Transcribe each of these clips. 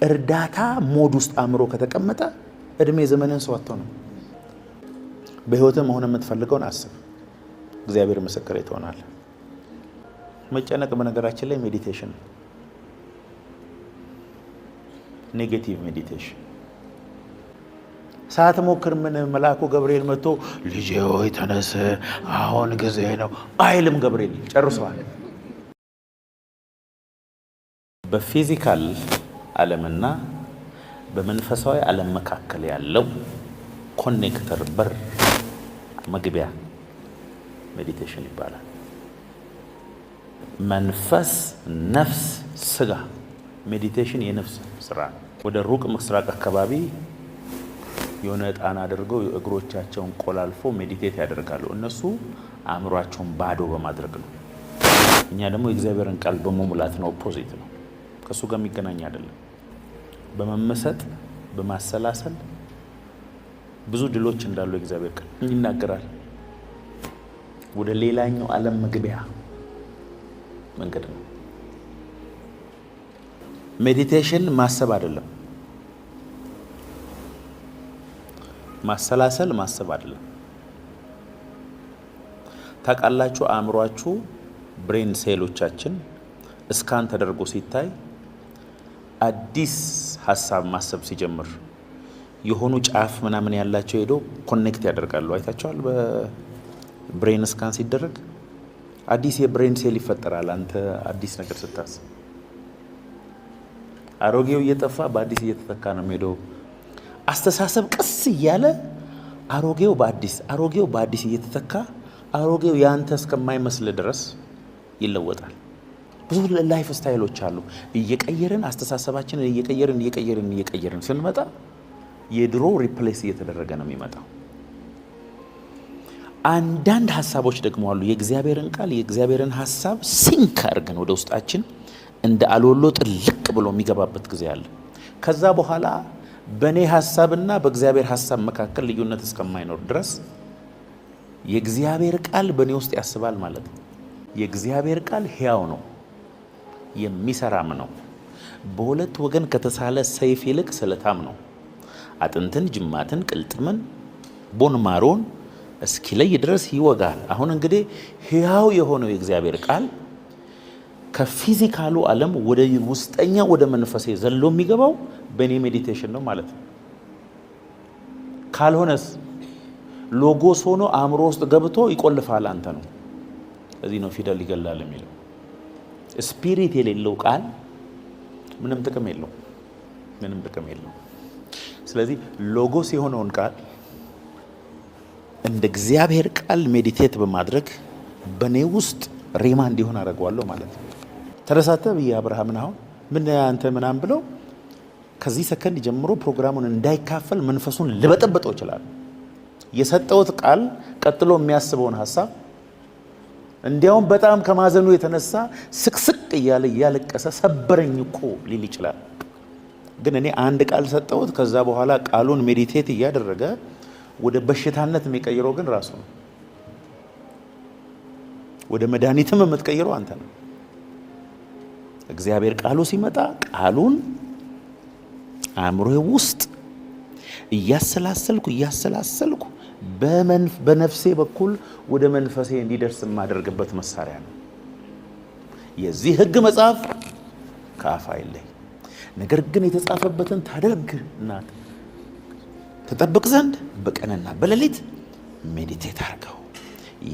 እርዳታ mode ውስጥ አእምሮ ከተቀመጠ እድሜ ዘመንህን ሰው አትሆንም። በህይወትህ መሆን የምትፈልገውን አስብ። እግዚአብሔር ምስክሬ ትሆናለህ። መጨነቅ በነገራችን ላይ meditation፣ negative meditation። ሳትሞክር ምን መልአኩ ገብርኤል መጥቶ "ልጄ ሆይ ተነስ፣ አሁን ጊዜ ነው" አይልም። ገብርኤል ጨርሰዋል። በ physical ዓለምና በመንፈሳዊ ዓለም መካከል ያለው connector፣ በር መግቢያ meditation ይባላል። መንፈስ፣ ነፍስ፣ ስጋ። Meditation የነፍስ ስራ ነው። ወደ ሩቅ ምስራቅ አካባቢ የሆነ ዕጣን አድርገው እግሮቻቸውን ቆላልፎ meditate ያደርጋሉ። እነሱ አእምሯቸውን ባዶ በማድረግ ነው። እኛ ደግሞ የእግዚአብሔርን ቃል በመሙላት ነው። Opposite ነው። ከእሱ ጋር የሚገናኝ አይደለም። በመመሰጥ፣ በማሰላሰል ብዙ ድሎች እንዳሉ የእግዚአብሔር ቃል ይናገራል። ወደ ሌላኛው ዓለም መግቢያ መንገድ ነው። Meditation ማሰብ አይደለም። ማሰላሰል ማሰብ አይደለም። ታውቃላችሁ፣ አእምሯችሁ brain ሴሎቻችን scan ተደርጎ ሲታይ አዲስ ሀሳብ ማሰብ ሲጀምር የሆኑ ጫፍ ምናምን ያላቸው ሄዶ connect ያደርጋሉ። አይታችኋል? በ brain scan ሲደረግ አዲስ የ brain cell ይፈጠራል። አንተ አዲስ ነገር ስታስብ አሮጌው እየጠፋ በአዲስ እየተተካ ነው የሚሄደው። አስተሳሰብ ቀስ እያለ አሮጌው በአዲስ፣ አሮጌው በአዲስ እየተተካ አሮጌው ያንተ እስከማይመስል ድረስ ይለወጣል። ብዙ life style ኦች አሉ። እየቀየርን፣ አስተሳሰባችንን እየቀየርን እየቀየርን እየቀየርን ስንመጣ የድሮ replace እየተደረገ ነው የሚመጣው። አንዳንድ ሀሳቦች ደግሞ አሉ። የእግዚአብሔርን ቃል፣ የእግዚአብሔርን ሀሳብ sink አድርገን ወደ ውስጣችን እንደ አሎሎ ጥልቅ ብሎ የሚገባበት ጊዜ አለ። ከዛ በኋላ በእኔ ሀሳብና በእግዚአብሔር ሀሳብ መካከል ልዩነት እስከማይኖር ድረስ የእግዚአብሔር ቃል በእኔ ውስጥ ያስባል ማለት ነው። የእግዚአብሔር ቃል ሕያው ነው፣ የሚሰራም ነው። በሁለት ወገን ከተሳለ ሰይፍ ይልቅ ስለታም ነው። አጥንትን፣ ጅማትን፣ ቅልጥምን፣ bone marrow ን እስኪለይ ድረስ ይወጋል። አሁን እንግዲህ ሕያው የሆነው የእግዚአብሔር ቃል ከ physical ኡ ዓለም ወደ ውስጠኛ ወደ መንፈሴ ዘሎ የሚገባው በእኔ meditation ነው ማለት ነው። ካልሆነስ logos ሆኖ አእምሮ ውስጥ ገብቶ ይቆልፋል አንተ ነው። እዚህ ነው ፊደል ይገላል የሚለው። Spirit የሌለው ቃል ምንም ጥቅም የለው፣ ምንም ጥቅም የለው። ስለዚህ logos የሆነውን ቃል እንደ እግዚአብሔር ቃል meditate በማድረግ በእኔ ውስጥ rhema እንዲሆን አደርገዋለሁ ማለት ነው። ተረሳተ ብዬ አብርሃምን አሁን ምን አንተ ምናምን ብለው ከዚህ ሰከንድ ጀምሮ ፕሮግራሙን እንዳይካፈል መንፈሱን ልበጠበጠው ይችላል። የሰጠውት ቃል ቀጥሎ የሚያስበውን ሀሳብ እንዲያውም በጣም ከማዘኑ የተነሳ ስቅስቅ እያለ እያለቀሰ ሰበረኝ እኮ ሊል ይችላል። ግን እኔ አንድ ቃል ሰጠሁት። ከዛ በኋላ ቃሉን meditate እያደረገ ወደ በሽታነት የሚቀይረው ግን ራሱ ነው። ወደ መድኃኒትም የምትቀይረው አንተ ነው። እግዚአብሔር ቃሉ ሲመጣ ቃሉን አእምሮዬ ውስጥ እያሰላሰልኩ እያሰላሰልኩ በነፍሴ በኩል ወደ መንፈሴ እንዲደርስ የማደርግበት መሳሪያ ነው። የዚህ ሕግ መጽሐፍ ከአፍህ አይለይ፣ ነገር ግን የተጻፈበትን ታደርግና ትጠብቅ ዘንድ በቀንና በሌሊት meditate አድርገው።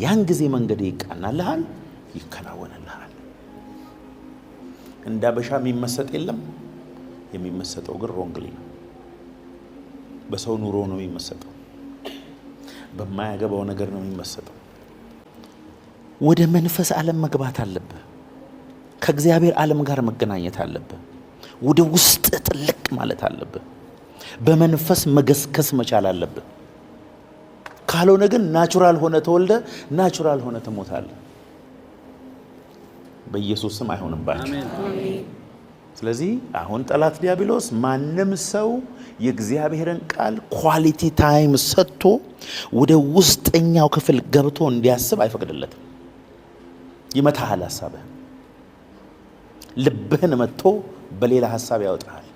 ያን ጊዜ መንገድ ይቃናልሃል፣ ይከናወንልሃል። እንደ አበሻ የሚመሰጥ የለም። የሚመሰጠው ግን wrongly ነው። በሰው ኑሮ ነው የሚመሰጠው። በማያገባው ነገር ነው የሚመሰጠው። ወደ መንፈስ ዓለም መግባት አለብህ። ከእግዚአብሔር ዓለም ጋር መገናኘት አለብህ። ወደ ውስጥ ጥልቅ ማለት አለብህ። በመንፈስ መገስገስ መቻል አለብህ። ካልሆነ ግን natural ሆነህ ተወልደህ natural ሆነህ ትሞታለህ። በኢየሱስ ስም አይሆንባችሁ። ስለዚህ አሁን ጠላት ዲያብሎስ ማንም ሰው የእግዚአብሔርን ቃል quality time ሰጥቶ ወደ ውስጠኛው ክፍል ገብቶ እንዲያስብ አይፈቅድለትም። ይመታሃል፣ ሀሳብህን፣ ልብህን መጥቶ በሌላ ሀሳብ ያወጣሃል።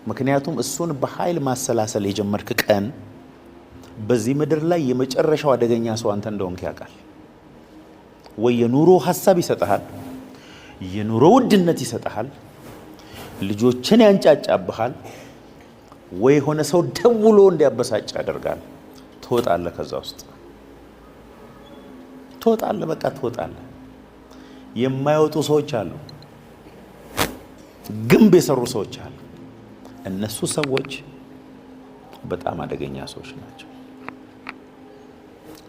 ምክንያቱም እሱን በኃይል ማሰላሰል የጀመርክ ቀን በዚህ ምድር ላይ የመጨረሻው አደገኛ ሰው አንተ እንደሆንክ ያውቃል። ወይ የኑሮ ሀሳብ ይሰጥሃል፣ የኑሮ ውድነት ይሰጥሃል፣ ልጆችን ያንጫጫብሃል፣ ወይ የሆነ ሰው ደውሎ እንዲያበሳጭ ያደርጋል። ትወጣለህ፣ ከዛ ውስጥ ትወጣለህ። በቃ ትወጣለህ። የማይወጡ ሰዎች አሉ፣ ግንብ የሰሩ ሰዎች አሉ። እነሱ ሰዎች በጣም አደገኛ ሰዎች ናቸው።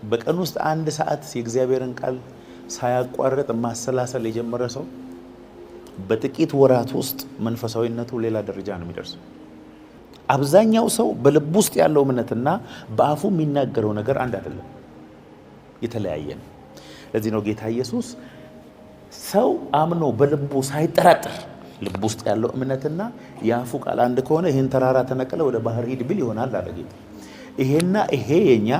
በቀን ውስጥ አንድ ሰዓት የእግዚአብሔርን ቃል ሳያቋርጥ ማሰላሰል የጀመረ ሰው በጥቂት ወራት ውስጥ መንፈሳዊነቱ ሌላ ደረጃ ነው የሚደርሰው። አብዛኛው ሰው በልብ ውስጥ ያለው እምነትና በአፉ የሚናገረው ነገር አንድ አይደለም፣ የተለያየ ነው። ለዚህ ነው ጌታ ኢየሱስ ሰው አምኖ በልቡ ሳይጠራጠር ልብ ውስጥ ያለው እምነትና የአፉ ቃል አንድ ከሆነ ይህን ተራራ ተነቅለ ወደ ባህር ሂድ ቢል ይሆናል አለ ጌታ። ይሄና ይሄ የኛ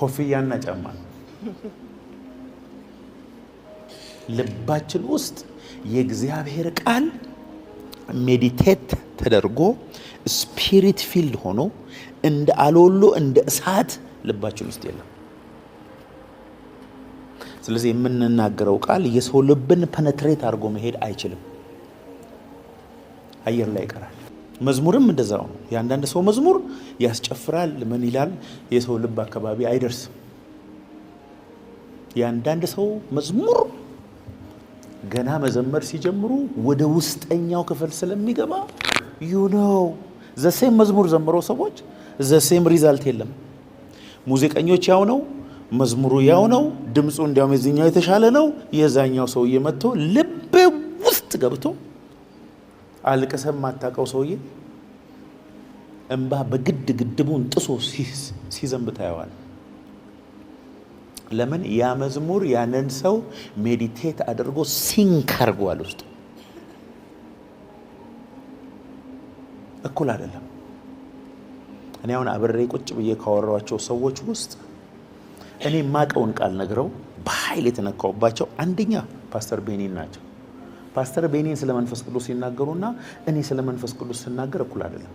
ኮፍያና ጫማ ነው። ልባችን ውስጥ የእግዚአብሔር ቃል meditate ተደርጎ spirit filled ሆኖ እንደ አሎሎ እንደ እሳት ልባችን ውስጥ የለም። ስለዚህ የምንናገረው ቃል የሰው ልብን penetrate አድርጎ መሄድ አይችልም፣ አየር ላይ ይቀራል። መዝሙርም እንደዛው ነው። የአንዳንድ ሰው መዝሙር ያስጨፍራል፣ ምን ይላል፣ የሰው ልብ አካባቢ አይደርስም። የአንዳንድ ሰው መዝሙር ገና መዘመር ሲጀምሩ ወደ ውስጠኛው ክፍል ስለሚገባ the same መዝሙር ዘምሮ ሰዎች the same result የለም። ሙዚቀኞች ያው ነው፣ መዝሙሩ ያው ነው፣ ድምፁ እንዲያውም የዚህኛው የተሻለ ነው። የዛኛው ሰውዬ መጥቶ ልብ ውስጥ ገብቶ አልቅሰህ የማታውቀው ሰውዬ እምባ በግድ ግድቡን ጥሶ ሲዘንብ ታየዋል። ለምን? ያ መዝሙር ያንን ሰው meditate አድርጎ sink አድርጓል ውስጡ። እኩል አይደለም። እኔ አሁን አብሬ ቁጭ ብዬ ካወራኋቸው ሰዎች ውስጥ እኔ የማውቀውን ቃል ነግረው በኃይል የተነካውባቸው አንደኛ ፓስተር ቤኒን ናቸው። ፓስተር ቤኒን ስለ መንፈስ ቅዱስ ሲናገሩና እኔ ስለ መንፈስ ቅዱስ ስናገር እኩል አይደለም።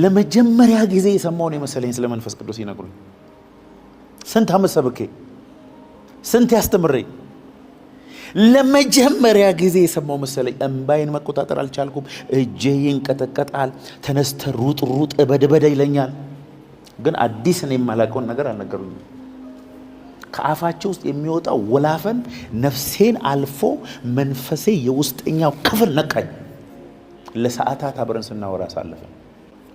ለመጀመሪያ ጊዜ የሰማውን የመሰለኝ ስለ መንፈስ ቅዱስ ይነግሩኝ። ስንት ዓመት ሰብኬ ስንት ያስተምሬ ለመጀመሪያ ጊዜ የሰማው መሰለኝ። እምባዬን መቆጣጠር አልቻልኩም። እጄ ይንቀጠቀጣል። ተነስተ ሩጥ ሩጥ በድበደ ይለኛል። ግን አዲስ እኔ የማላውቀውን ነገር አልነገሩኝም። ከአፋቸው ውስጥ የሚወጣው ወላፈን ነፍሴን አልፎ መንፈሴ የውስጠኛው ክፍል ነካኝ። ለሰዓታት አብረን ስናወራ አሳለፍን።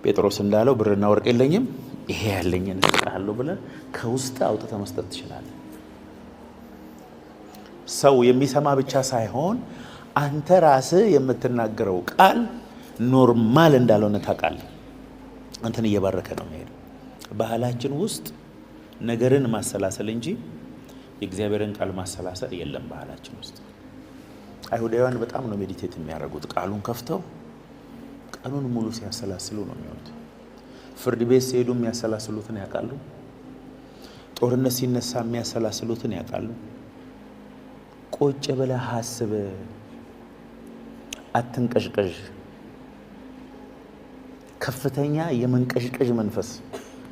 ጴጥሮስ እንዳለው ብርና ወርቅ የለኝም ይሄ ያለኝን እሰጥሃለሁ ብለህ ከውስጥ አውጥተህ መስጠት ትችላለህ። ሰው የሚሰማ ብቻ ሳይሆን አንተ ራስህ የምትናገረው ቃል normal እንዳልሆነ ታውቃለህ። አንተን እየባረከ ነው የሚሄደው። ባህላችን ውስጥ ነገርን ማሰላሰል እንጂ የእግዚአብሔርን ቃል ማሰላሰል የለም። ባህላችን ውስጥ አይሁዳውያን በጣም ነው meditate የሚያደርጉት። ቃሉን ከፍተው ቀኑን ሙሉ ሲያሰላስሉ ነው የሚሆኑት። ፍርድ ቤት ሲሄዱ የሚያሰላስሉትን ያውቃሉ። ጦርነት ሲነሳ የሚያሰላስሉትን ያውቃሉ። ቁጭ ብለህ አስብ፣ አትንቀዥቀዥ። ከፍተኛ የመንቀዥቀዥ መንፈስ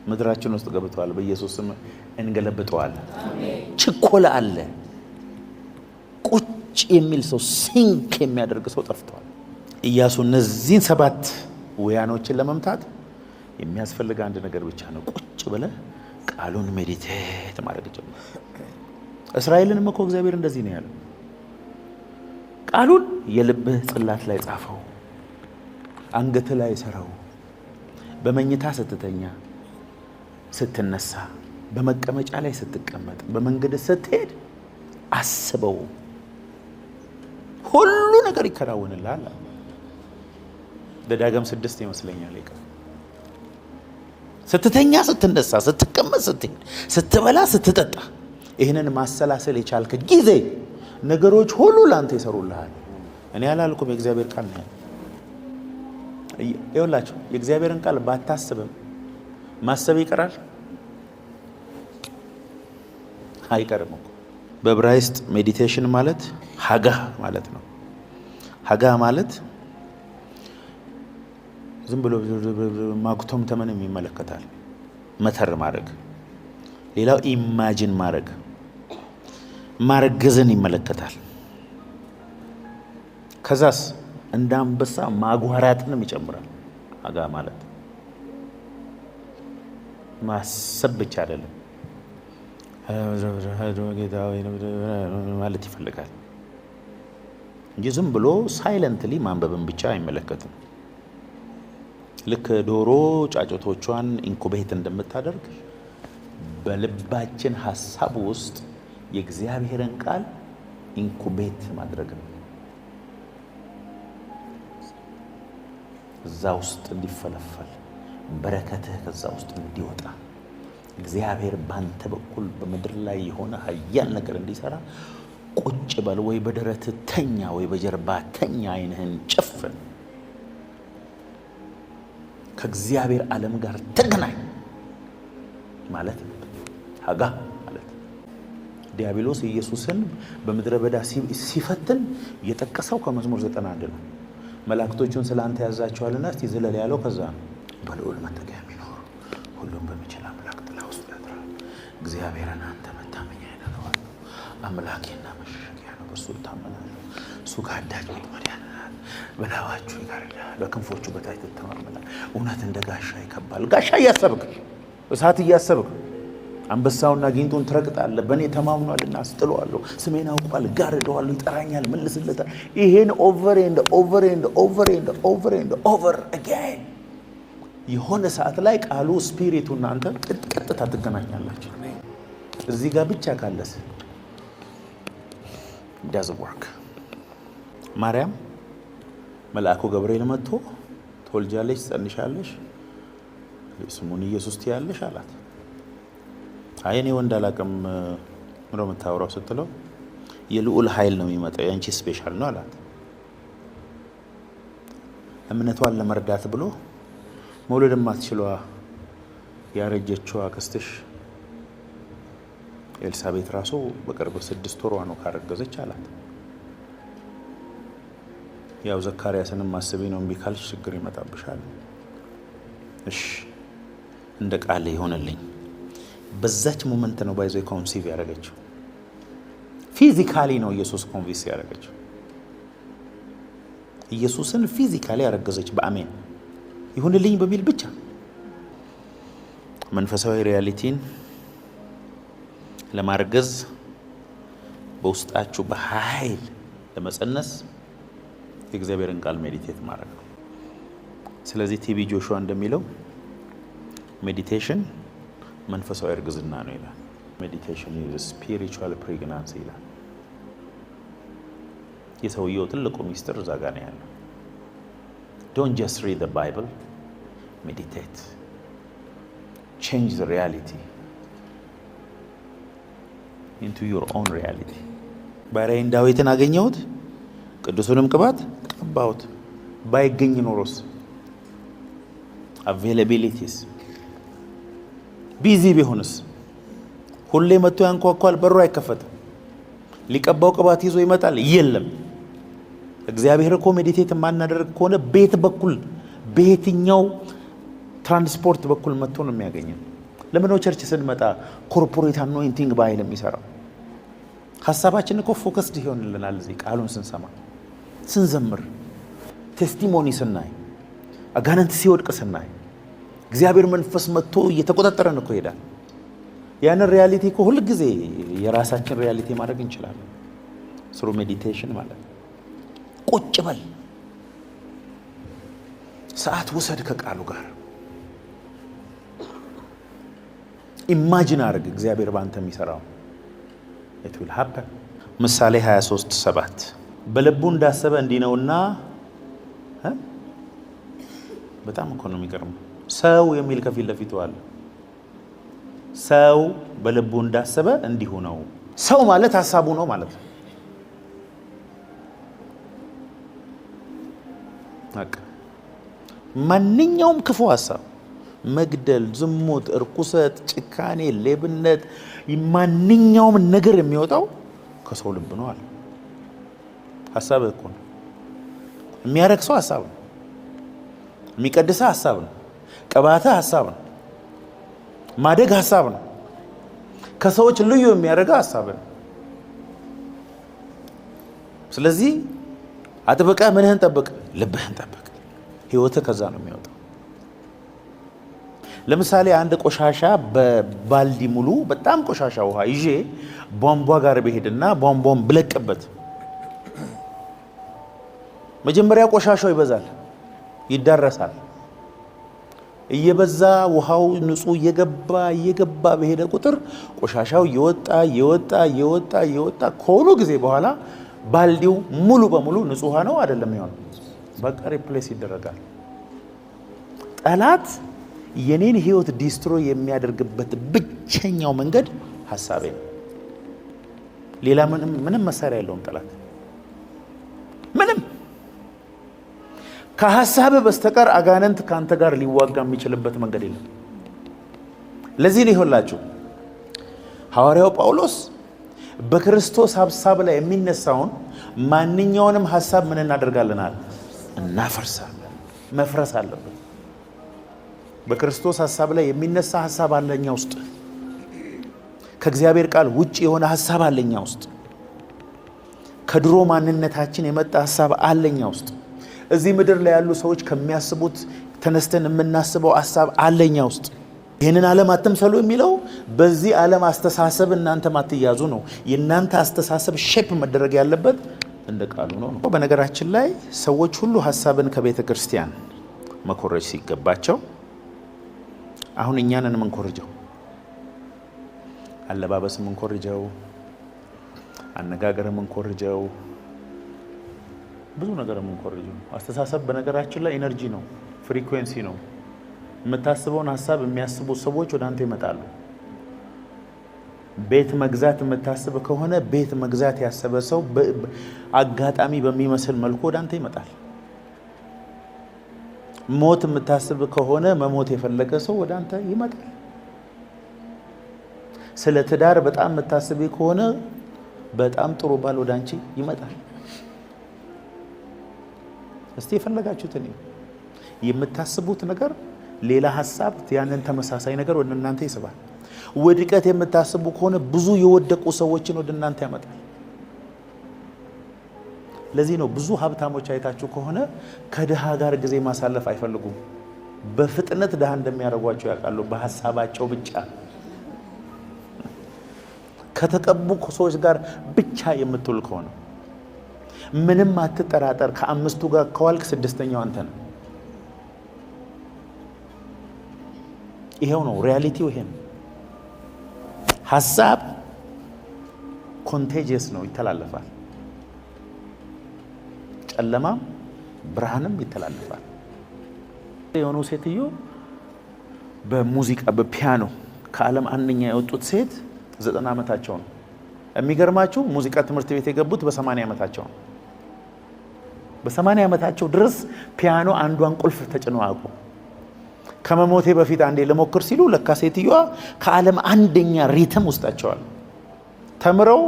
ምድራችን ውስጥ ገብተዋል። በኢየሱስ ስም እንገለብጠዋለን። ችኮላ አለ። ቁጭ የሚል ሰው think የሚያደርግ ሰው ጠፍቷል። ኢያሱ እነዚህን 7 ውያኖችን ለመምታት የሚያስፈልግ አንድ ነገር ብቻ ነው። ቁጭ ብለህ ቃሉን meditate ማድረግ ጀምር። እስራኤልንም እኮ እግዚአብሔር እንደዚህ ነው ያለው፣ ቃሉን የልብህ ጽላት ላይ ጻፈው፣ አንገትህ ላይ ሰረው፣ በመኝታ ስትተኛ፣ ስትነሳ፣ በመቀመጫ ላይ ስትቀመጥ፣ በመንገድ ስትሄድ አስበው፣ ሁሉ ነገር ይከናወንልሃል። ዘዳግም 6 ይመስለኛል ይቀር ስትተኛ፣ ስትነሳ፣ ስትቀመጥ፣ ስትሄድ፣ ስትበላ፣ ስትጠጣ ይህንን ማሰላሰል የቻልክ ጊዜ ነገሮች ሁሉ ላንተ ይሰሩልሃል። እኔ አላልኩም፣ የእግዚአብሔር ቃል ነው። ይኸውላችሁ የእግዚአብሔርን ቃል ባታስብም ማሰብ ይቀራል አይቀርም እኮ። በዕብራይስጥ meditation ማለት ሀጋ ማለት ነው። ሀጋ ማለት ዝም ብሎ ማጉተምተምንም ይመለከታል። Mutter ማድረግ፣ ሌላው imagine ማድረግ፣ ማርገዝን ይመለከታል። ከዛስ እንደ አንበሳ ማጓራትንም ይጨምራል። ሀጋ ማለት ማሰብ ብቻ አይደለም፣ ማለት ይፈልጋል እንጂ ዝም ብሎ silently ማንበብን ብቻ አይመለከትም። ልክ ዶሮ ጫጩቶቿን incubate እንደምታደርግ በልባችን ሀሳብ ውስጥ የእግዚአብሔርን ቃል incubate ማድረግ ነው። እዛ ውስጥ እንዲፈለፈል፣ በረከትህ ከዛ ውስጥ እንዲወጣ፣ እግዚአብሔር ባንተ በኩል በምድር ላይ የሆነ ኃያል ነገር እንዲሰራ ቁጭ በል፣ ወይ በደረት ተኛ፣ ወይ በጀርባ ተኛ፣ ዓይንህን ጨፍን፣ ከእግዚአብሔር ዓለም ጋር ተገናኝ ማለት ነው። ሀጋ ማለት ዲያብሎስ ኢየሱስን በምድረ በዳ ሲፈትን የጠቀሰው ከመዝሙር 91 ነው። መላእክቶቹን ስለ አንተ ያዛቸዋልና እስቲ ዝለል ያለው ከዛ ነው። በልዑል መጠጊያ የሚኖር ሁሉም በሚችል አምላክ ጥላ ውስጥ ያድራል። እግዚአብሔርን አንተ መታመኛዬ ነህ እለዋለሁ። አምላኬና መሸሸጊያ ነው፣ በእርሱ እታመናለሁ። እሱ ከአዳኝ ወጥመድ ያድናል፣ በላባዎቹ ይጋርድሃል፣ በክንፎቹ በታች ትተማመናለህ። እውነት እንደ ጋሻ ይከብብሃል። ጋሻ እያሰብክ፣ እሳት እያሰብክ አንበሳውና ጊንጡን ትረግጣለህ። በእኔ ተማምኗልና አስጥለዋለሁ፣ ስሜን አውቋል፣ ጋርደዋለሁ፣ ይጠራኛል፣ መልስለታል። ይሄን over and over and over and over and over again የሆነ ሰዓት ላይ ቃሉ፣ spirit ኡ እና አንተ ቀጥታ ትገናኛላችሁ። እዚህ ጋር ብቻ ካለስ doesn't work። ማርያም መልአኩ ገብርኤል መጥቶ ትወልጃለሽ፣ ትጸንሻለሽ፣ ስሙን ኢየሱስ ትያለሽ አላት። አይ እኔ ወንድ አላውቅም፣ ምነው የምታወራው ስትለው የልዑል ኃይል ነው የሚመጣው፣ የአንቺ special ነው አላት። እምነቷን ለመርዳት ብሎ መውለድ የማትችለዋ ያረጀችዋ አክስትሽ ኤልሳቤት ራሱ በቅርብ 6 ወሯ ነው ካረገዘች አላት። ያው ዘካርያስንም ማስቤ ነው፣ እምቢ ካልሽ ችግር ይመጣብሻል። እሺ እንደ ቃል ይሆንልኝ። በዛች moment ነው by the way conceive ያደረገችው። Physically ነው ኢየሱስ conceive ያደረገችው። ኢየሱስን physically ያረገዘች በአሜን ይሁንልኝ በሚል ብቻ። መንፈሳዊ reality ን ለማርገዝ፣ በውስጣችሁ በኃይል ለመጸነስ የእግዚአብሔርን ቃል meditate ማድረግ ነው። ስለዚህ ቲቢ ጆሹዋ እንደሚለው meditation መንፈሳዊ እርግዝና ነው ይላል። Meditation is spiritual pregnancy ይላል። የሰውየው ትልቁ ሚስጥር እዛ ጋ ነው ያለው። Don't just read the Bible, meditate, change the reality into your own reality። ባሪያዬን ዳዊትን አገኘሁት፣ ቅዱሱንም ቅባት ቀባሁት። ባይገኝ ኖሮስ? Availability ስ? Busy ቢሆንስ? ሁሌ መጥቶ ያንኳኳል፣ በሩ አይከፈትም። ሊቀባው ቅባት ይዞ ይመጣል፣ የለም። እግዚአብሔር እኮ meditate የማናደርግ ከሆነ ቤት በኩል፣ በየትኛው ትራንስፖርት በኩል መጥቶ ነው የሚያገኘን? ለምነው church ስንመጣ corporate anointing በኃይል የሚሰራው? ሀሳባችን እኮ focused ይሆንልናል። እዚህ ቃሉን ስንሰማ፣ ስንዘምር፣ testimony ስናይ፣ አጋንንት ሲወድቅ ስናይ፣ እግዚአብሔር መንፈስ መጥቶ እየተቆጣጠረን እኮ ይሄዳል። ያንን reality እኮ ሁልጊዜ የራሳችን reality ማድረግ እንችላለን። Through meditation ማለት ነው። ቁጭ በል፣ ሰዓት ውሰድ ከቃሉ ጋር፣ imagine አድርግ እግዚአብሔር በአንተ የሚሰራው። It will happen። ምሳሌ 23:7 በልቡ እንዳሰበ እንዲህ ነውና። በጣም እኮ ነው የሚገርመው። ሰው የሚል ከፊት ለፊቱ አለ። ሰው በልቡ እንዳሰበ እንዲሁ ነው። ሰው ማለት ሀሳቡ ነው ማለት ነው። በቃ ማንኛውም ክፉ ሀሳብ፣ መግደል፣ ዝሙት፣ እርኩሰት፣ ጭካኔ፣ ሌብነት፣ ማንኛውም ነገር የሚወጣው ከሰው ልብ ነው አለ። ሀሳብህ እኮ ነው። የሚያረክሰው ሀሳብ ነው። የሚቀድሰው ሀሳብ ነው። ቅባትህ ሀሳብ ነው። ማደግ ሀሳብ ነው። ከሰዎች ልዩ የሚያደርገው ሀሳብ ነው። ስለዚህ አጥብቀህ ምንህን ጠብቅ? ልብህን ጠብቅ። ህይወትህ ከዛ ነው የሚወጣው። ለምሳሌ አንድ ቆሻሻ በባልዲ ሙሉ በጣም ቆሻሻ ውሃ ይዤ ቧንቧ ጋር ብሄድና ቧንቧን ብለቅበት መጀመሪያ ቆሻሻው ይበዛል፣ ይዳረሳል። እየበዛ ውሃው ንጹህ እየገባ እየገባ በሄደ ቁጥር ቆሻሻው እየወጣ እየወጣ እየወጣ እየወጣ ከሆኑ ጊዜ በኋላ ባልዲው ሙሉ በሙሉ ንጹህ ውሃ ነው አይደለም የሚሆነው፣ በቃ replace ይደረጋል። ጠላት የኔን ህይወት destroy የሚያደርግበት ብቸኛው መንገድ ሀሳቤ ነው። ሌላ ምንም መሳሪያ የለውም ጠላት፣ ምንም ከሀሳብ በስተቀር አጋንንት ከአንተ ጋር ሊዋጋ የሚችልበት መንገድ የለም። ለዚህ ነው ይሆንላችሁ ሐዋርያው ጳውሎስ በክርስቶስ ሀሳብ ላይ የሚነሳውን ማንኛውንም ሀሳብ ምን እናደርጋለናል? እናፈርሳለን። መፍረስ አለበት። በክርስቶስ ሀሳብ ላይ የሚነሳ ሀሳብ አለኛ ውስጥ፣ ከእግዚአብሔር ቃል ውጭ የሆነ ሀሳብ አለኛ ውስጥ፣ ከድሮ ማንነታችን የመጣ ሀሳብ አለኛ ውስጥ፣ እዚህ ምድር ላይ ያሉ ሰዎች ከሚያስቡት ተነስተን የምናስበው ሀሳብ አለኛ ውስጥ። ይህንን ዓለም አትምሰሉ የሚለው በዚህ ዓለም አስተሳሰብ እናንተ ማትያዙ ነው። የእናንተ አስተሳሰብ shape መደረግ ያለበት እንደ ቃሉ ነው። በነገራችን ላይ ሰዎች ሁሉ ሀሳብን ከቤተ ክርስቲያን መኮረጅ ሲገባቸው አሁን እኛንን የምንኮርጀው፣ አለባበስ የምንኮርጀው፣ አነጋገር የምንኮርጀው፣ ብዙ ነገር የምንኮርጀው። አስተሳሰብ በነገራችን ላይ energy ነው፣ frequency ነው። የምታስበውን ሀሳብ የሚያስቡ ሰዎች ወደ አንተ ይመጣሉ። ቤት መግዛት የምታስብ ከሆነ ቤት መግዛት ያሰበ ሰው አጋጣሚ በሚመስል መልኩ ወደ አንተ ይመጣል። ሞት የምታስብ ከሆነ መሞት የፈለገ ሰው ወደ አንተ ይመጣል። ስለ ትዳር በጣም የምታስብ ከሆነ በጣም ጥሩ ባል ወደ አንቺ ይመጣል። እስቲ የፈለጋችሁትን የምታስቡት ነገር ሌላ ሀሳብ ያንን ተመሳሳይ ነገር ወደ እናንተ ይስባል። ውድቀት የምታስቡ ከሆነ ብዙ የወደቁ ሰዎችን ወደ እናንተ ያመጣል። ለዚህ ነው ብዙ ሀብታሞች አይታችሁ ከሆነ ከድሃ ጋር ጊዜ ማሳለፍ አይፈልጉም። በፍጥነት ድሃ እንደሚያደርጓቸው ያውቃሉ። በሀሳባቸው ብቻ ከተቀቡ ሰዎች ጋር ብቻ የምትውል ከሆነ ምንም አትጠራጠር። ከአምስቱ ጋር ከዋልክ ስድስተኛው አንተ ነው። ይሄው ነው reality ው፣ ይሄ ነው። ሀሳብ contagious ነው፣ ይተላለፋል። ጨለማም ብርሃንም ይተላለፋል። የሆኑ ሴትዮ በሙዚቃ በፒያኖ ከዓለም አንደኛ የወጡት ሴት 90 ዓመታቸው ነው። የሚገርማችሁ ሙዚቃ ትምህርት ቤት የገቡት በ80 ዓመታቸው ነው። በ80 ዓመታቸው ድረስ ፒያኖ አንዷን ቁልፍ ተጭነው አያውቁ። ከመሞቴ በፊት አንዴ ልሞክር ሲሉ ለካ ሴትዮዋ ከዓለም አንደኛ rhythm ውስጣቸዋል። ተምረው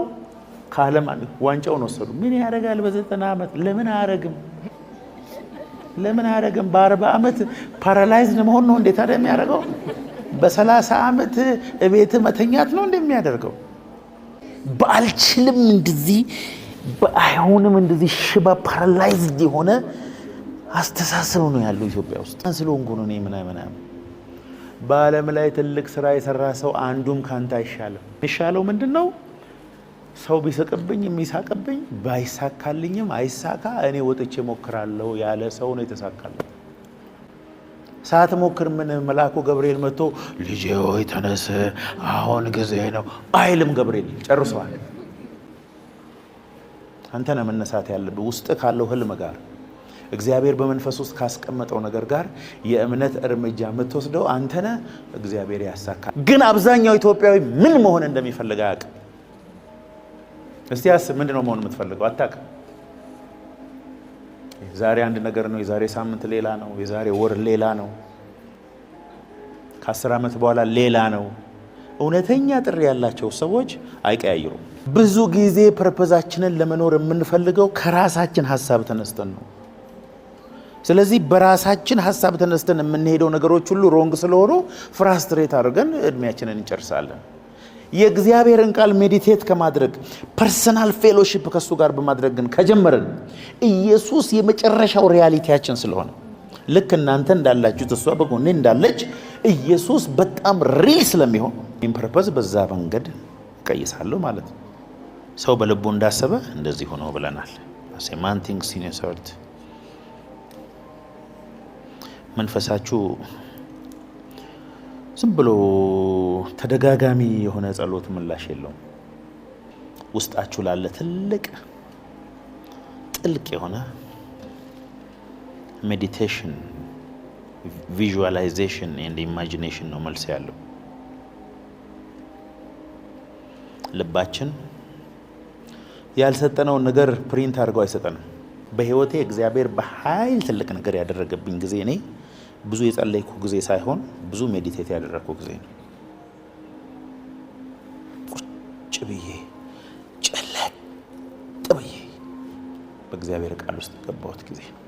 ከዓለም ዋንጫውን ወሰዱ። ምን ያደርጋል በ90 ዓመት? ለምን አያረግም? ለምን አያረግም? በ40 ዓመት paralyzed መሆን ነው እንዴ ታዲያ የሚያደርገው? በ30 ዓመት እቤት መተኛት ነው እንደሚያደርገው? በአልችልም እንደዚህ አይሆንም፣ እንደዚህ ሽባ paralyzed የሆነ አስተሳሰብ ነው ያለው ኢትዮጵያ ውስጥ። ስለሆንኩ ነው እኔ ምናምን። በዓለም ላይ ትልቅ ስራ የሰራ ሰው አንዱም ካንተ አይሻልም። የሚሻለው ምንድን ነው? ሰው ቢስቅብኝ የሚሳቅብኝ፣ ባይሳካልኝም አይሳካ፣ እኔ ወጥቼ ሞክራለሁ ያለ ሰው ነው የተሳካለት። ሳትሞክር ምን መልአኩ ገብርኤል መጥቶ ልጄ ሆይ ተነስ፣ አሁን ጊዜ ነው አይልም። ገብርኤል ጨርሰዋል። አንተ ነህ መነሳት ያለብህ ውስጥ ካለው ህልም ጋር፣ እግዚአብሔር በመንፈስ ውስጥ ካስቀመጠው ነገር ጋር የእምነት እርምጃ የምትወስደው አንተ ነህ። እግዚአብሔር ያሳካል። ግን አብዛኛው ኢትዮጵያዊ ምን መሆን እንደሚፈልግ አያውቅም። እስቲ አስብ፣ ምንድን ነው መሆን የምትፈልገው? አታውቅም። ዛሬ አንድ ነገር ነው፣ የዛሬ ሳምንት ሌላ ነው፣ የዛሬ ወር ሌላ ነው፣ ከ10 ዓመት በኋላ ሌላ ነው። እውነተኛ ጥሪ ያላቸው ሰዎች አይቀያይሩም። ብዙ ጊዜ purpose ኣችንን ለመኖር የምንፈልገው ከራሳችን ሀሳብ ተነስተን ነው። ስለዚህ በራሳችን ሀሳብ ተነስተን የምንሄደው ነገሮች ሁሉ wrong ስለሆኑ frustrate አድርገን እድሜያችንን እንጨርሳለን። የእግዚአብሔርን ቃል meditate ከማድረግ፣ personal fellowship ከእሱ ጋር በማድረግ ግን ከጀመርን፣ ኢየሱስ የመጨረሻው reality ያችን ስለሆነ፣ ልክ እናንተ እንዳላችሁት እሷ በጎኔ እንዳለች ኢየሱስ በጣም real ስለሚሆን purpose በዛ መንገድ እቀይሳለሁ ማለት ነው። ሰው በልቡ እንዳሰበ እንደዚህ ሆኖ ብለናል። Man thinks in his heart። መንፈሳችሁ ዝም ብሎ ተደጋጋሚ የሆነ ጸሎት ምላሽ የለውም። ውስጣችሁ ላለ ትልቅ ጥልቅ የሆነ meditation፣ visualization and imagination ነው መልስ ያለው። ልባችን ያልሰጠነውን ነገር print አድርገው አይሰጠንም። በህይወቴ እግዚአብሔር በኃይል ትልቅ ነገር ያደረገብኝ ጊዜ እኔ ብዙ የጸለይኩ ጊዜ ሳይሆን ብዙ meditate ያደረግኩ ጊዜ ነው። ቁጭ ብዬ፣ ጨለጥ ብዬ በእግዚአብሔር ቃል ውስጥ የገባሁት ጊዜ ነው።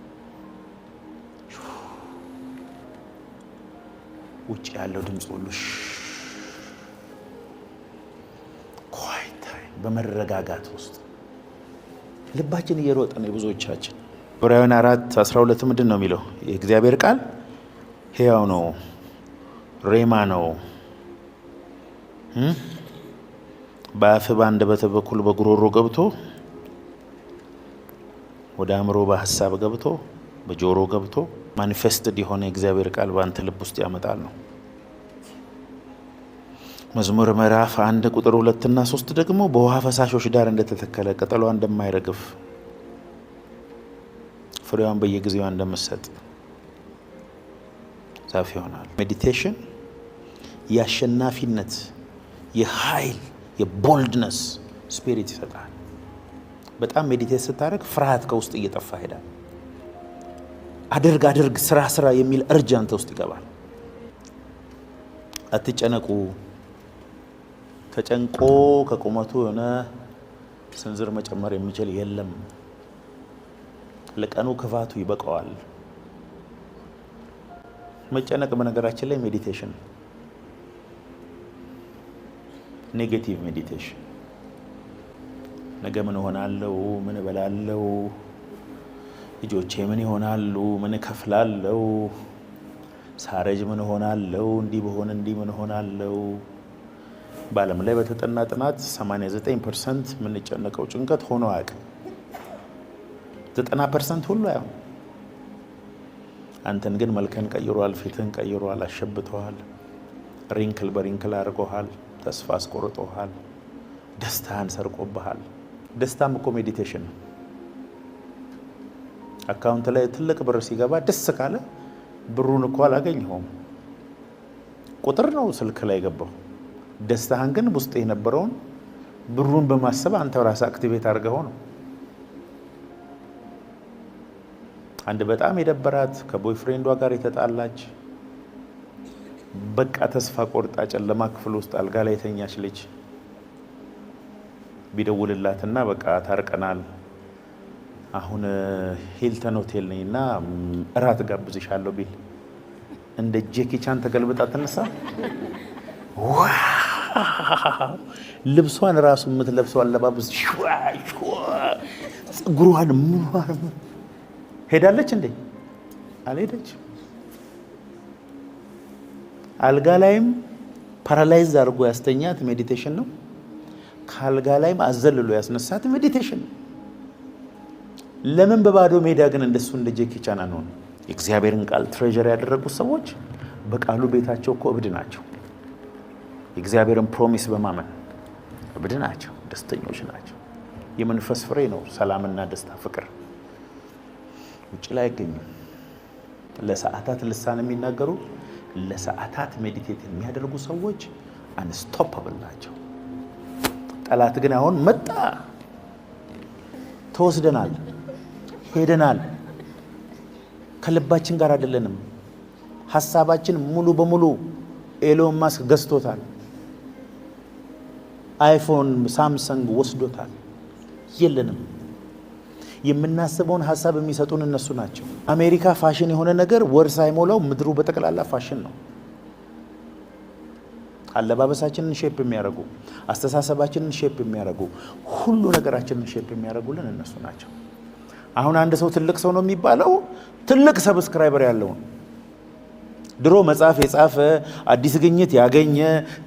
ውጭ ያለው ድምፅ ሁሉ quiet time፣ በመረጋጋት ውስጥ ልባችን እየሮጠ ነው የብዙዎቻችን። ዕብራውያን 4:12 ምንድን ነው የሚለው? የእግዚአብሔር ቃል ሕያው ነው፣ ሬማ ነው፣ በአፍ በአንደበት በኩል በጉሮሮ ገብቶ ወደ አእምሮ በሀሳብ ገብቶ በጆሮ ገብቶ manifested የሆነ የእግዚአብሔር ቃል በአንተ ልብ ውስጥ ያመጣል ነው። መዝሙር ምዕራፍ 1 ቁጥር 2ና 3 ደግሞ በውሃ ፈሳሾች ዳር እንደተተከለ፣ ቅጠሏ እንደማይረግፍ፣ ፍሬዋን በየጊዜዋ እንደምትሰጥ ዛፍ ይሆናል። Meditation የአሸናፊነት፣ የኃይል፣ የ boldness spirit ይሰጣል። በጣም meditate ስታደርግ ፍርሃት ከውስጥ እየጠፋ ይሄዳል። አድርግ አድርግ፣ ስራ ስራ የሚል urge አንተ ውስጥ ይገባል። አትጨነቁ። ተጨንቆ ከቁመቱ የሆነ ስንዝር መጨመር የሚችል የለም። ለቀኑ ክፋቱ ይበቃዋል። መጨነቅ በነገራችን ላይ meditation፣ negative meditation። ነገ ምን እሆናለሁ? ምን እበላለሁ? ልጆቼ ምን ይሆናሉ? ምን እከፍላለሁ? ሳረጅ ምን እሆናለሁ? እንዲህ ብሆን እንዲህ ምን እሆናለሁ? በዓለም ላይ በተጠና ጥናት 89% የምንጨነቀው ጭንቀት ሆኖ አያውቅም። 90% ሁሉ አይሆን። አንተን ግን መልክህን ቀይሯል፣ ፊትህን ቀይሯል፣ አሸብቶሃል፣ wrinkle በ wrinkle አድርጎሃል፣ ተስፋ አስቆርጦሃል፣ ደስታህን ሰርቆብሃል። ደስታም እኮ meditation ነው። Account ላይ ትልቅ ብር ሲገባ ደስ ካለ ብሩን እኮ አላገኘኸውም፣ ቁጥር ነው ስልክ ላይ የገባው። ደስታህን ግን ውስጥ የነበረውን ብሩን በማሰብ አንተ ራስህ activate አድርገኸው ነው። አንድ በጣም የደበራት፣ ከ boyfriend ዷ ጋር የተጣላች፣ በቃ ተስፋ ቆርጣ ጨለማ ክፍል ውስጥ አልጋ ላይ የተኛች ልጅ ቢደውልላትና በቃ ታርቀናል፣ አሁን ሂልተን ሆቴል ነኝ እና እራት ጋብዝሻለሁ ቢል እንደ ጄኪ ቻን ተገልብጣ ትነሳ። Wow! ልብሷን ራሱ የምትለብሰው አለባበስ፣ ፀጉሯን፣ ምኗን ሄዳለች እንዴ? አልሄደች። አልጋ ላይም paralyze አድርጎ ያስተኛት meditation ነው። ከአልጋ ላይም አዘልሎ ያስነሳት meditation ነው። ለምን በባዶ ሜዳ ግን እንደሱ እንደ ጄኪ ቻን አንሆንም? የእግዚአብሔርን ቃል treasure ያደረጉት ሰዎች በቃሉ ቤታቸው እኮ እብድ ናቸው። የእግዚአብሔርን promise በማመን እብድ ናቸው፣ ደስተኞች ናቸው። የመንፈስ ፍሬ ነው ሰላምና ደስታ፣ ፍቅር። ውጭ ላይ አይገኝም። ለሰዓታት ልሳን የሚናገሩ፣ ለሰዓታት meditate የሚያደርጉ ሰዎች unstoppable ናቸው። ጠላት ግን አሁን መጣ፣ ተወስደናል፣ ሄደናል፣ ከልባችን ጋር አይደለንም። ሀሳባችን ሙሉ በሙሉ ኤሎን ማስክ ገዝቶታል። አይፎን፣ ሳምሰንግ ወስዶታል። የለንም። የምናስበውን ሀሳብ የሚሰጡን እነሱ ናቸው። አሜሪካ ፋሽን የሆነ ነገር ወር ሳይሞላው ምድሩ በጠቅላላ ፋሽን ነው። አለባበሳችንን shape የሚያደርጉ፣ አስተሳሰባችንን shape የሚያደርጉ፣ ሁሉ ነገራችንን shape የሚያደርጉልን እነሱ ናቸው። አሁን አንድ ሰው ትልቅ ሰው ነው የሚባለው ትልቅ subscriber ያለው ነው። ድሮ መጽሐፍ የጻፈ፣ አዲስ ግኝት ያገኘ፣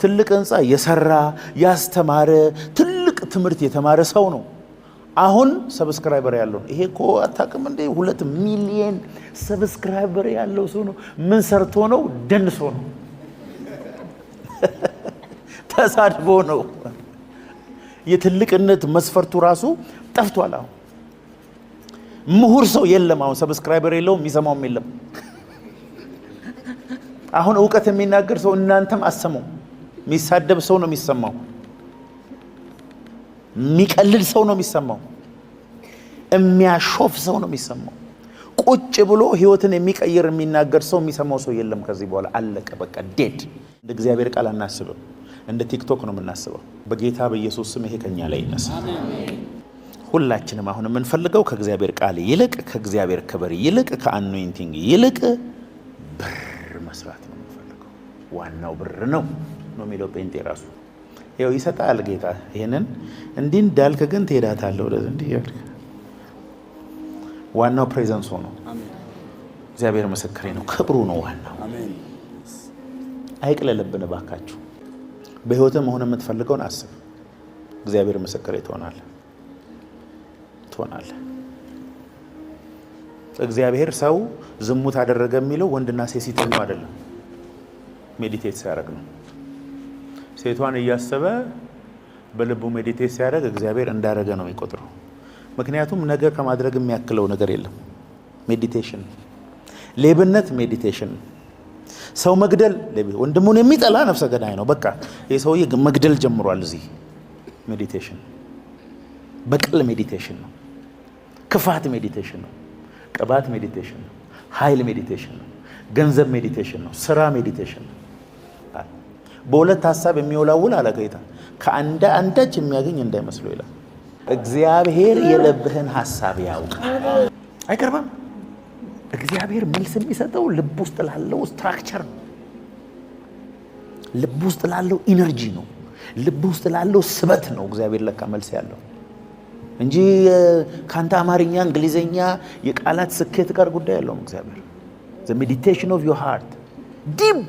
ትልቅ ህንፃ የሰራ፣ ያስተማረ፣ ትልቅ ትምህርት የተማረ ሰው ነው። አሁን subscriber ያለው፣ ይሄ እኮ አታውቅም እንዴ? 2 ሚሊየን subscriber ያለው ሰው ነው። ምን ሰርቶ ነው? ደንሶ ነው፣ ተሳድቦ ነው። የትልቅነት መስፈርቱ ራሱ ጠፍቷል። አሁን ምሁር ሰው የለም። አሁን subscriber የለውም፣ የሚሰማውም የለም። አሁን እውቀት የሚናገር ሰው እናንተም አሰማው። የሚሳደብ ሰው ነው የሚሰማው። የሚቀልድ ሰው ነው የሚሰማው። የሚያሾፍ ሰው ነው የሚሰማው። ቁጭ ብሎ ህይወትን የሚቀይር የሚናገር ሰው የሚሰማው ሰው የለም። ከዚህ በኋላ አለቀ፣ በቃ dead። እንደ እግዚአብሔር ቃል አናስብም፣ እንደ ቲክቶክ ነው የምናስበው። በጌታ በኢየሱስ ስም ይሄ ከኛ ላይ ይነሳ። ሁላችንም አሁን የምንፈልገው ከእግዚአብሔር ቃል ይልቅ፣ ከእግዚአብሔር ክብር ይልቅ፣ ከ anointing ይልቅ ብር መስራት ነው የምንፈልገው። ዋናው ብር ነው ነው የሚለው ጴንጤ ራሱ። ይኸው ይሰጣል ጌታ። ይሄንን እንዲህ እንዳልክ ግን ትሄዳታለህ ወደዚህ እንዲህ እያልክ። ዋናው presence ሆኖ እግዚአብሔር ምስክሬ ነው። ክብሩ ነው ዋናው። አይቅለልብን እባካችሁ። በህይወትህ መሆን የምትፈልገውን አስብ። እግዚአብሔር ምስክሬ፣ ትሆናለህ፣ ትሆናለህ። እግዚአብሔር ሰው ዝሙት አደረገ የሚለው ወንድና ሴት ሲተኙ አይደለም፣ meditate ሲያደርግ ነው። ሴቷን እያሰበ በልቡ meditate ሲያደርግ እግዚአብሔር እንዳደረገ ነው የሚቆጥረው። ምክንያቱም ነገ ከማድረግ የሚያክለው ነገር የለም። Meditation፣ ሌብነት meditation፣ ሰው መግደል፣ ወንድሙን የሚጠላ ነፍሰ ገዳይ ነው። በቃ ይህ ሰውዬ መግደል ጀምሯል። እዚህ meditation፣ በቀል meditation ነው። ክፋት meditation ነው። ቅባት meditation ነው። ኃይል meditation ነው። ገንዘብ meditation ነው። ስራ meditation ነው። በሁለት ሀሳብ የሚወላውል አለ ጌታ፣ ከአንድ አንዳች የሚያገኝ እንዳይመስለው ይላል። እግዚአብሔር የልብህን ሀሳብ ያውቃል። አይገርምም? እግዚአብሔር መልስ የሚሰጠው ልብ ውስጥ ላለው structure ነው። ልብ ውስጥ ላለው energy ነው። ልብ ውስጥ ላለው ስበት ነው እግዚአብሔር ለካ መልስ ያለው እንጂ ከአንተ አማርኛ፣ እንግሊዝኛ የቃላት ስኬት ጋር ጉዳይ የለውም እግዚአብሔር። The meditation of your heart፣ deep,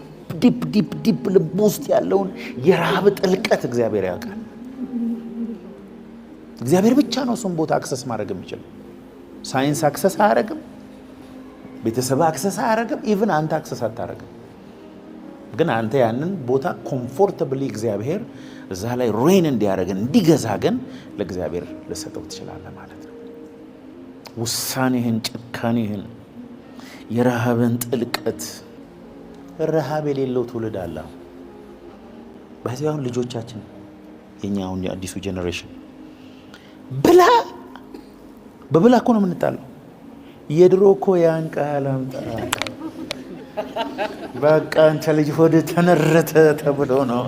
deep, deep, deep ልብ ውስጥ ያለውን የረሃብ ጥልቀት እግዚአብሔር ያውቃል። እግዚአብሔር ብቻ ነው እሱን ቦታ access ማድረግ የሚችለው። ሳይንስ access አያደርግም። ቤተሰብ access አያደርግም። Even አንተ access አታደርግም። ግን አንተ ያንን ቦታ comfortably እግዚአብሔር እዛ ላይ reign እንዲያደርግ፣ እንዲገዛ ግን ለእግዚአብሔር ልሰጠው ትችላለህ ማለት ነው። ውሳኔህን፣ ጭካኔህን፣ የረሃብን ጥልቀት። ረሃብ የሌለው ትውልድ አለ። በዚህ አሁን ልጆቻችን፣ የኛ አሁን የአዲሱ generation ብላ በብላ እኮ ነው የምንጣለው። የድሮ እኮ ያን ቃል አምጣ፣ በቃ አንተ ልጅ ሆድ ተነረተ ተብሎ ነው።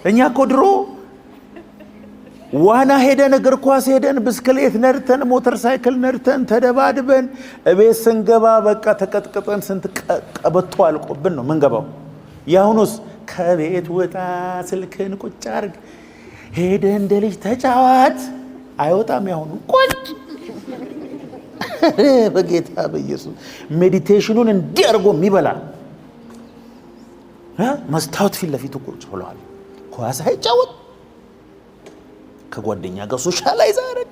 እኛ እኮ ድሮ ዋና ሄደን፣ እግር ኳስ ሄደን፣ ብስክሌት ነድተን፣ ሞተር ሳይክል ነድተን፣ ተደባድበን እቤት ስንገባ በቃ ተቀጥቅጠን ስንት ቀበቶ አልቆብን ነው ምንገባው። የአሁኑስ ከቤት ውጣ፣ ስልክን ቁጭ አርግ፣ ሄደህ እንደ ልጅ ተጫዋት። አይወጣም። ያሁኑ ቁጭ በጌታ በኢየሱስ meditation ኑን እንዲህ አድርጎ የሚበላ መስታወት ፊት ለፊቱ ቁጭ ብለዋል። ኳስ አይጫወት፣ ከጓደኛ ጋር socialize አያደርግ፣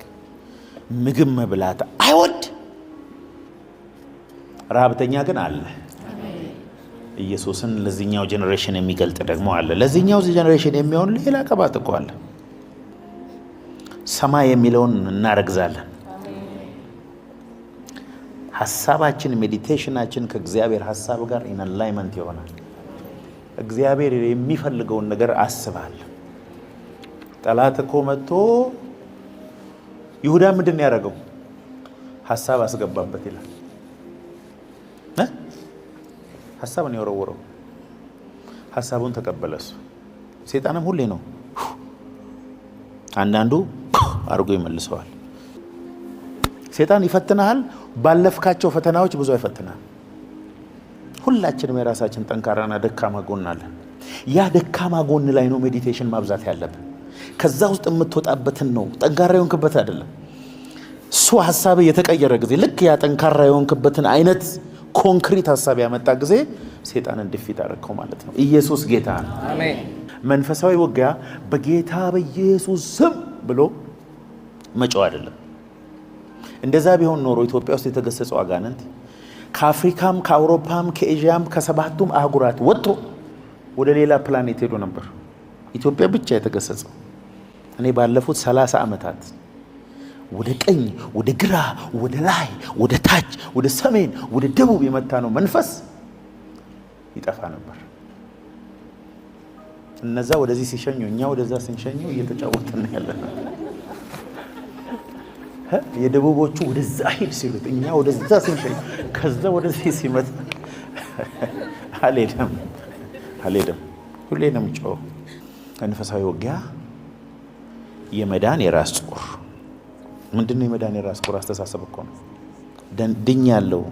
ምግብ መብላት አይወድ። ረሃብተኛ ግን አለ። ኢየሱስን ለዚህኛው generation የሚገልጥ ደግሞ አለ። ለዚህኛው generation የሚሆን ሌላ ቅባት እኮ አለ። ሰማይ የሚለውን እናረግዛለን። ሀሳባችን፣ meditation ኣችን ከእግዚአብሔር ሀሳብ ጋር in alignment ይሆናል። እግዚአብሔር የሚፈልገውን ነገር አስባለሁ። ጠላት እኮ መጥቶ ይሁዳ ምንድን ነው ያደረገው? ሀሳብ አስገባበት ይላል። ሀሳብ ነው የወረወረው። ሀሳቡን ተቀበለ እሱ። ሴጣንም ሁሌ ነው። አንዳንዱ አድርጎ ይመልሰዋል። ሴጣን ይፈትንሃል። ባለፍካቸው ፈተናዎች ብዙ አይፈትንህም። ሁላችንም የራሳችን ጠንካራና ደካማ ጎን አለን። ያ ደካማ ጎን ላይ ነው meditation ማብዛት ያለብን። ከዛ ውስጥ የምትወጣበትን ነው፣ ጠንካራ የሆንክበት አይደለም። እሱ ሀሳብ የተቀየረ ጊዜ፣ ልክ ያ ጠንካራ የሆንክበትን አይነት ኮንክሪት ሀሳብ ያመጣ ጊዜ ሴጣንን defeat አደረግከው ማለት ነው። ኢየሱስ ጌታ ነው። መንፈሳዊ ውጊያ በጌታ በኢየሱስ ስም ብሎ መጮህ አይደለም። እንደዛ ቢሆን ኖሮ ኢትዮጵያ ውስጥ የተገሰጸው አጋንንት ከአፍሪካም፣ ከአውሮፓም፣ ከኤዥያም፣ ከሰባቱም አህጉራት ወጥቶ ወደ ሌላ ፕላኔት ሄዶ ነበር። ኢትዮጵያ ብቻ የተገሰጸው። እኔ ባለፉት 30 ዓመታት ወደ ቀኝ፣ ወደ ግራ፣ ወደ ላይ፣ ወደ ታች፣ ወደ ሰሜን፣ ወደ ደቡብ የመታ ነው መንፈስ ይጠፋ ነበር። እነዛ ወደዚህ ሲሸኙ እኛ ወደዛ ስንሸኙ እየተጫወትን ያለ ነው። የደቡቦቹ ወደዛ ሂድ ሲሉት እኛ ወደዛ ስንሸኝ ከዛ ወደዚህ ሲመጣ አልሄደም አልሄደም። ሁሌ ነው የምጮኸው። መንፈሳዊ ውጊያ የመዳን የራስ ቁር ምንድን ነው? የመዳን የራስ ቁር አስተሳሰብ እኮ ነው። ድኛለሁ፣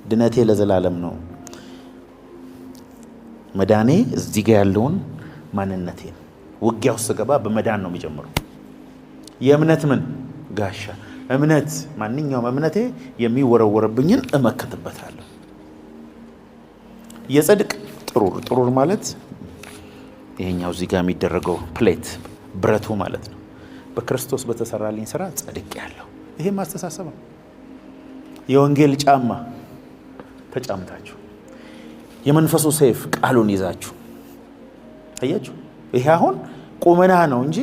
ድነቴ ለዘላለም ነው። መዳኔ እዚህ ጋ ያለውን ማንነቴን ውጊያ ውስጥ ስገባ በመዳን ነው የሚጀምረው። የእምነት ምን ጋሻ እምነት፣ ማንኛውም እምነቴ የሚወረወርብኝን እመክትበታለሁ። የጽድቅ ጥሩር፣ ጥሩር ማለት ይሄኛው እዚህ ጋር የሚደረገው plate ብረቱ ማለት ነው። በክርስቶስ በተሰራልኝ ስራ ጸድቄያለሁ። ይሄም አስተሳሰብ ነው። የወንጌል ጫማ ተጫምታችሁ፣ የመንፈሱ ሰይፍ ቃሉን ይዛችሁ፣ አያችሁ። ይሄ አሁን ቁመና ነው እንጂ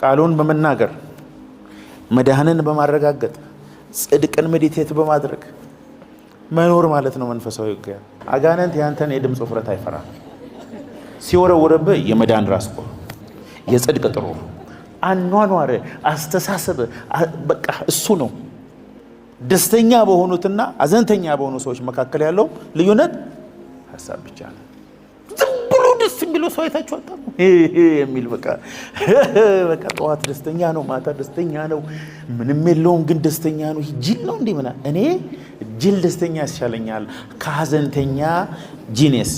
ቃሉን በመናገር፣ መዳንን በማረጋገጥ፣ ጽድቅን meditate በማድረግ መኖር ማለት ነው። መንፈሳዊ ውጊያ አጋንንት ያንተን የድምፅ ውፍረት አይፈራም። ሲወረውርብህ የመዳን ራስ ቁር፣ የጽድቅ ጥሩር፣ አኗኗር፣ አስተሳሰብ በቃ እሱ ነው። ደስተኛ በሆኑትና አዘንተኛ በሆኑ ሰዎች መካከል ያለው ልዩነት ሀሳብ ብቻ ነው። ዝም ብሎ ደስ የሚለው ሰው አይታችሁ አታውቁም? የሚል በቃ ጠዋት ደስተኛ ነው፣ ማታ ደስተኛ ነው፣ ምንም የለውም ግን ደስተኛ ነው። ጅል ነው እንዴ ምናምን። እኔ ጅል ደስተኛ ያስሻለኛል ከሀዘንተኛ genius።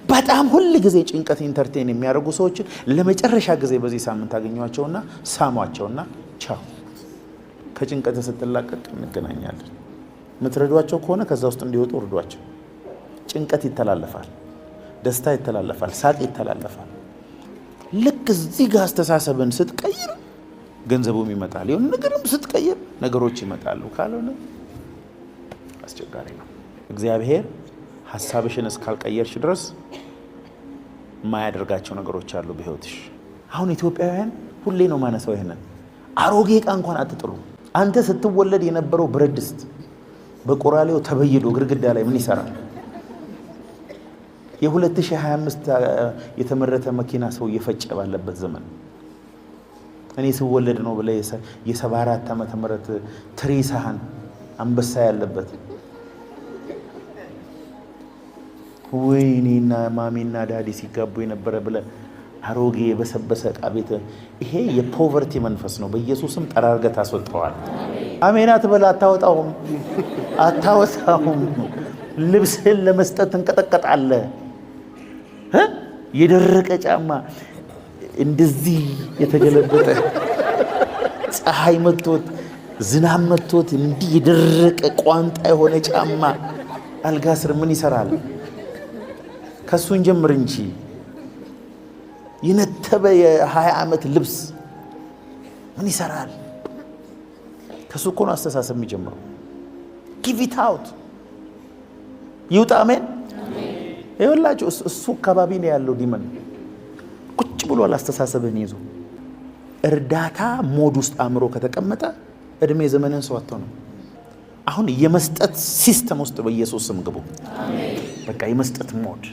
በጣም ሁል ጊዜ ጭንቀት entertain የሚያደርጉ ሰዎችን ለመጨረሻ ጊዜ በዚህ ሳምንት አገኟቸውና ሳሟቸውና ቻው፣ ከጭንቀት ስትላቀቅ እንገናኛለን። የምትረዷቸው ከሆነ ከዛ ውስጥ እንዲወጡ እርዷቸው። ጭንቀት ይተላለፋል፣ ደስታ ይተላለፋል፣ ሳቅ ይተላለፋል። ልክ እዚህ ጋር አስተሳሰብን ስትቀይር ገንዘቡም ይመጣል። የሆነ ነገርም ስትቀይር ነገሮች ይመጣሉ። ካልሆነ አስቸጋሪ ነው። እግዚአብሔር ሀሳብሽን እስካልቀየርሽ ድረስ የማያደርጋቸው ነገሮች አሉ በህይወትሽ። አሁን ኢትዮጵያውያን ሁሌ ነው ማነሳው ይሄንን፣ አሮጌ ዕቃ እንኳን አትጥሉ። አንተ ስትወለድ የነበረው ብረት ድስት በቆራሌው ተበይዶ ግድግዳ ላይ ምን ይሰራል? የ2025 የተመረተ መኪና ሰው እየፈጨ ባለበት ዘመን እኔ ስወለድ ነው ብለህ የ74 ዓመተ ምህረት ትሪ ሳህን አንበሳ ያለበት፣ ወይኔና ማሚና ዳዲ ሲጋቡ የነበረ ብለህ አሮጌ የበሰበሰ ዕቃ ቤት፣ ይሄ የ poverty መንፈስ ነው። በኢየሱስም ጠራርገህ ታስወጣዋል። አሜን አትበል። አታወጣውም፣ አታወጣውም። ልብስህን ለመስጠት ትንቀጠቀጣለህ። የደረቀ ጫማ እንደዚህ የተገለበጠ፣ ፀሐይ መቶት ዝናብ መቶት እንዲህ የደረቀ ቋንጣ የሆነ ጫማ አልጋ ስር ምን ይሰራል? ከእሱ እንጀምር እንጂ። የነተበ የ20 ዓመት ልብስ ምን ይሰራል? ከሱ እኮ ነው አስተሳሰብ የሚጀምረው። Give it out፣ ይውጣ። አሜን። ይኸውላችሁ እሱ አካባቢ ነው ያለው demon፣ ቁጭ ብሏል አስተሳሰብህን ይዞ። እርዳታ mode ውስጥ አእምሮ ከተቀመጠ እድሜ ዘመንህን ሰው አትሆንም። አሁን የመስጠት system ውስጥ በኢየሱስ ስም ግቡ። በቃ የመስጠት mode፣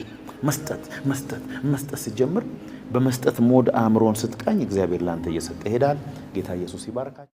መስጠት መስጠት መስጠት ሲጀምር፣ በመስጠት mode አእምሮን ስትቃኝ እግዚአብሔር ላንተ እየሰጠ ይሄዳል። ጌታ ኢየሱስ ይባርካችሁ።